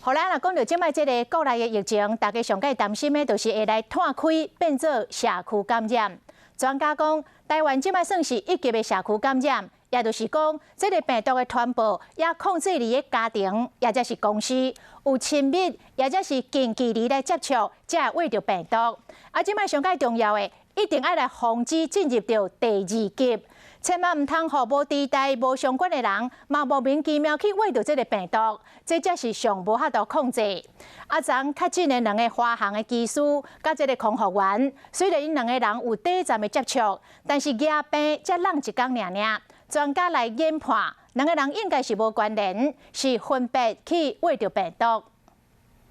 好啦，若講著這擺這个國內的疫情，大家上蓋擔心的，就是會來湠開變做社區感染。專家講，台灣這擺算是一級的社區感染，也就是講，這个病毒的傳播也控制佇个家庭，抑者是公司有親密，抑者是近距離來接觸，才會著病毒。啊，這擺上蓋重要的，一定愛來防止進入著第二級。千萬毋通予無佇台無相關的人，嘛莫名其妙去秽著這个病毒，這才是上無法度控制。啊，昨確診的兩个華航的機師佮這个空服員，雖然𪜶兩个人有短暫的接觸，但是惹病才攏一工爾爾。專家來研判，兩个人應該是無關聯，是分別去秽著病毒。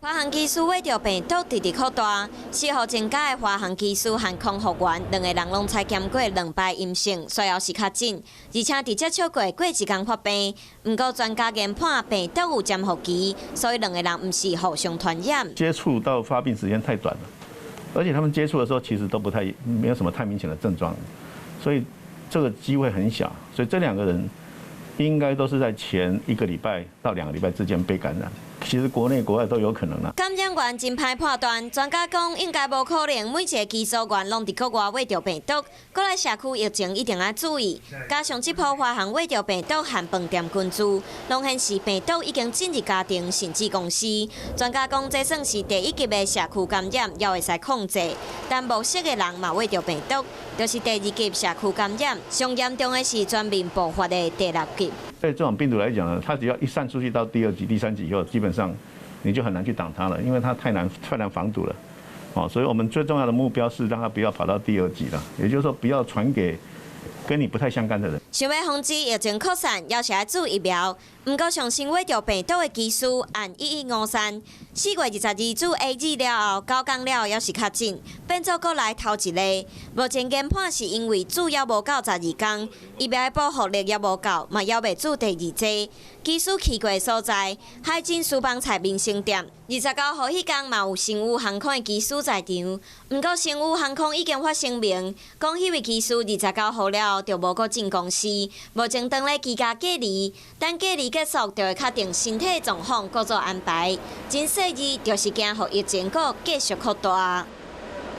華航機師秽著病毒直直擴大，4號增加的華航機師和空服員兩個人攏採檢過兩擺陰性，隨後是確診，而且佇接觸過過一工發病。毋過專家研判病毒有潛伏期，所以兩個人毋是互相傳染。接觸到發病時間太短了，而且他們接觸的時候其實都不太沒有什麼太明顯的症狀，所以這個機會很小。所以這兩個人應該都是在前一個禮拜到2個禮拜之間被感染。其實國內國外都有可能啦。感染源真歹判斷，專家講應該無可能每一個機組員攏佇國外秽著病毒。過來社區疫情一定愛注意，加上這波華航秽著病毒和飯店群聚，攏顯示病毒已經進入家庭甚至公司。專家講這算是第一級的社區感染，猶會使控制。但無識的人嘛秽著病毒，就是第二級社區感染。上嚴重的是全面爆發的第六級。對這種病毒來講呢，它只要一散出去到第二級、第三級以後，基本上你就很難去擋它了，因為它太難太難防堵了。哦，所以我們最重要的目標是讓它不要跑到第二級了，也就是說不要傳給跟你不太相干的人。想欲防止疫情擴散，猶是愛注疫苗。毋過上新秽著病毒的機師按1153，4月22注 AZ 了後，9工了後猶是確診，變做國內頭一例。目前研判是因為注猶無夠12工，疫苗的保護力猶無夠，嘛猶未注第二劑。機師去過的所在，海景私房菜民生店，29號彼工嘛有星宇航空的機師在場。毋過星宇航空已經發聲明，講彼位機師29號了後就無閣進公司，目前當咧居家隔離，等隔離結束就會確定身體狀況，閣做安排。真細膩，就是驚予疫情閣繼續擴大。